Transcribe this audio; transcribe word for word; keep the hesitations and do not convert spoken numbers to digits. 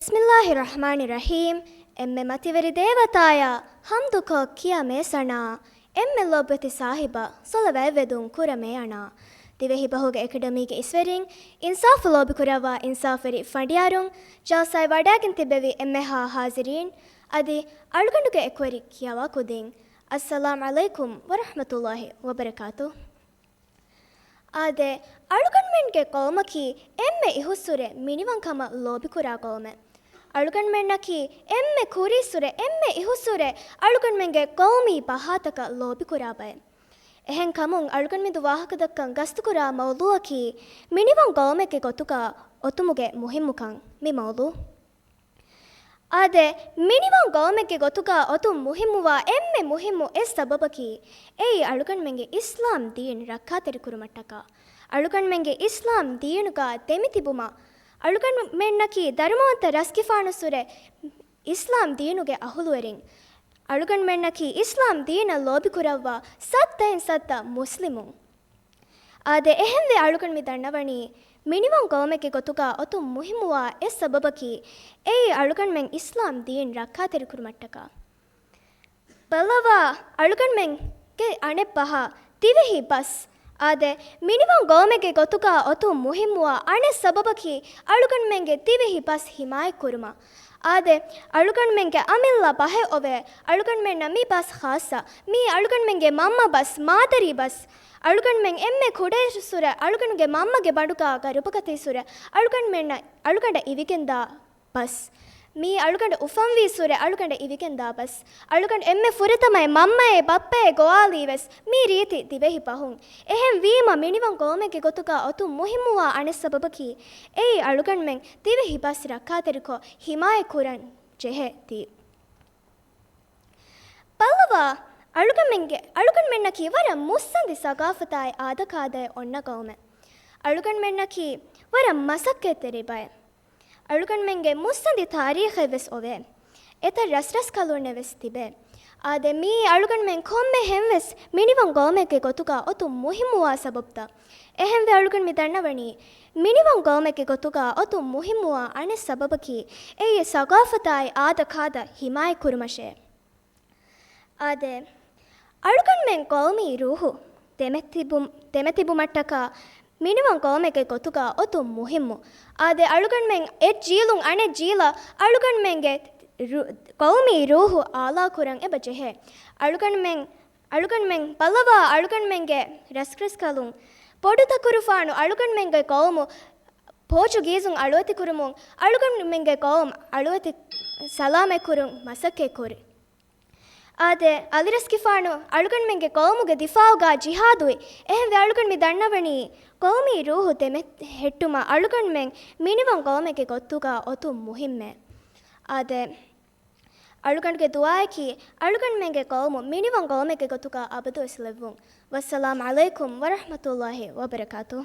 ބިސްމިއްލާހި ރަޙްމާނި ރަޙީމް. އެންމެ މަތިވެރި ދޭވަތާޔާ ޙަމްދުކޮށް ކިޔަމޭ ސަނާ، އެންމެ ލޯބިވެތި ސާހިބަށް ޞަލަވާތް ވެދުން ކުރަމޭ އަނާ. ދިވެހި ބަހުގެ އެކަޑަމީގެ އިސްވެރިން، އިންސާފު ލޯބިކުރައްވާ އިންސާފުވެރި ފަނޑިޔާރުން، ޖަލްސާއެއް ވަޑައިގެން ތިއްބެވި އެންމެހާ ޙާޟިރީން، އަދި އަޅުގަނޑުގެ އެކުވެރި ކިޔަވާ ކުދިން، އައްސަލާމް ޢަލައިކުމް ވަރަޙްމަތުﷲި ވަބަރަކާތު. އާދެ، އަޅުގަނޑުމެންގެ ޤައުމަކީ އެންމެ އިހުއްސުރެ މިނިވަންކަމަށް ލޯބިކުރާ ޤައުމެއް. އަޅުގަނޑުމެންނަކީ އެންމެ ކުރީއްސުރެ، އެންމެ އިހުއްސުރެ އަޅުގަނޑުމެންގެ ޤައުމީ ބަހާތަކަށް ލޯބިކުރާ ބައެއް. އެހެންކަމުން އަޅުގަނޑުމެންދު ވާހަކަދައްކަން ގަސްތުކުރާ މައުޟޫޢަކީ މިނިވަން ޤައުމެއްގެ ގޮތުގަ އޮތުމުގެ މުހިއްމުކަން. މި މައުޟޫޢު އާދެ، މިނިވަން ޤައުމެއްގެ ގޮތުގަ އޮތުން މުހިއްމުވާ އެންމެ މުހިއްމު އެއް ސަބަބަކީ، އެއީ އަޅުގަނޑުމެންގެ އިސްލާމް ދީން ރައްކާތެރިކުރުމަށްޓަކާ. އަޅުގަނޑުމެންގެ އިސްލާމް ދީނުގަ ދެމިތިބުމަށް، އަޅުގަނޑުމެންނަކީ ދަރުމަވަންތަ ރަސްގެފާނުއްސުރެ އިސްލާމް ދީނުގެ އަހުލުވެރިން. އަޅުގަނޑުމެންނަކީ އިސްލާމް ދީނަށް ލޯބިކުރައްވާ ސައްތައިން ސައްތަ މުސްލިމުން. އާދެ، އެހެންވެ އަޅުގަނޑު މި ދަންނަވަނީ، މިނިވަން ޤައުމެއްގެ ގޮތުގަ އޮތުން މުހިއްމުވާ އެއް ސަބަބަކީ، އެއީ އަޅުގަނޑުމެން އިސްލާމް ދީން ރައްކާތެރިކުރުމަށްޓަކާ. ބައްލަވާ، އަޅުގަނޑުމެންގެ އަނެއް ބަހާ ދިވެހި ބަސް. އާދެ، މިނިވަން ޤައުމެއްގެ ގޮތުގަ އޮތުން މުހިއްމުވާ އަނެއް ސަބަބަކީ، އަޅުގަނޑުމެންގެ ދިވެހި ބަސް ހިމާޔަތްކުރުމަށް. އާދެ، އަޅުގަނޑުމެންގެ އަމިއްލަ ބަހެއް އޮވޭ، އަޅުގަނޑުމެންނަށް މި ބަސް ޚާއްޞަ. މީ އަޅުގަނޑުމެންގެ މަންމަ ބަސް، މާދަރީ ބަސް. އަޅުގަނޑުމެން އެންމެ ކުޑައިރުއްސުރެ އަޅުގަނޑުގެ މަންމަގެ ބަނޑުގަ ގަރުބަގަތީއްސުރެ އަޅުގަނޑުމެންނަށް އަޅުގަނޑަށް އިވިގެންދާ ބަސް. މީ އަޅުގަނޑު އުފަންވީއްސުރެ އަޅުގަނޑަށް އިވިގެންދާ ބަސް. އަޅުގަނޑު އެންމެ ފުރަތަމަ އެ މަންމައޭ ބައްޕައޭ ގޮވާލީވެސް މީ ރީތި ދިވެހި ބަހުން. އެހެންވީމަ މިނިވަން ޤައުމެއްގެ ގޮތުގަ އޮތުން މުހިއްމުވާ އަނެއް ސަބަބަކީ، އެއީ އަޅުގަނޑުމެން ދިވެހި ބަސް ރައްކާތެރިކޮށް ހިމާޔަތް ކުރަން ޖެހޭ ތީ. ބައްލަވާ، އަޅުގަނޑުމެންގެ، އަޅުގަނޑުމެންނަކީ ވަރަށް މުއްސަނދި ސަގާފަތާއި އާދަކާދައެއް އޮންނަ ޤައުމެއް. އަޅުގަނޑުމެންނަކީ ވަރަށް މަސައްކަތްތެރި ބައެއް. އަޅުގަނޑުމެންގެ މުއްސަނދި ތާރީޚެއް ވެސް އޮވޭ. އެތައް ރަސްރަސްކަލުންނެއް ވެސް ތިބޭ. އާދެ، މީ އަޅުގަނޑުމެން ކޮންމެހެން ވެސް މިނިވަން ޤައުމެއްގެ ގޮތުގަ އޮތުން މުހިއްމުވާ ސަބަބުތައް. އެހެންވެ އަޅުގަނޑު މި ދަންނަވަނީ، މިނިވަން ޤައުމެއްގެ ގޮތުގަ އޮތުން މުހިއްމުވާ އަނެއް ސަބަބަކީ، އެއީ ސަގާފަތާއި އާދަކާދަ ހިމާޔަތް ކުރުމަށޭ. އާދެ، އަޅުގަނޑުމެން ޤައުމީ ރޫޙު ދެމެތިބު-، ދެމެތިބުމަށްޓަކާ މިނިވަން ޤައުމެއްގެ ގޮތުގަ އޮތުން މުހިއްމު. އާދެ، އަޅުގަނޑުމެން އެއް ޖީލުން އަނެއް ޖީލަށް އަޅުގަނޑުމެންގެ ރު-، ޤައުމީ ރޫޙު އާލާކުރަން އެބަ ޖެހޭ. އަޅުގަނޑުމެން، އަޅުގަނޑުމެން ބައްލަވާ، އަޅުގަނޑުމެންގެ ރަސްރަސްކަލުން ބޮޑުތަކުރުފާނު އަޅުގަނޑުމެންގެ ޤައުމު ޕޯޗުގީޒުން އަޅުވެތިކުރުމުން، އަޅުގަނޑުމެންގެ ޤައުމު އަޅުވެތި ސަލާމަތްކުރުން މަސައްކަތްކުރި. އާދެ، އަލިރަސްގެފާނު އަޅުގަނޑުމެންގެ ޤައުމުގެ ދިފާޢުގަ ޖިހާދުވި. އެހެންވެ އަޅުގަނޑު މި ދަންނަވަނީ، ޤައުމީ ރޫޙު ދެމެހެއްޓުމަށް އަޅުގަނޑުމެން މިނިވަން ޤައުމެއްގެ ގޮތުގަ އޮތުން މުހިއްމޭ. އާދެ، އަޅުގަނޑުގެ ދުޢާއަކީ، އަޅުގަނޑުމެންގެ ޤައުމު މިނިވަން ޤައުމެއްގެ ގޮތުގަ އަބަދުވެސް ލެއްވުން. ވައްސަލާމް ޢަލައިކުމް ވަރަޙްމަތުﷲި ވަބަރަކާތުހު.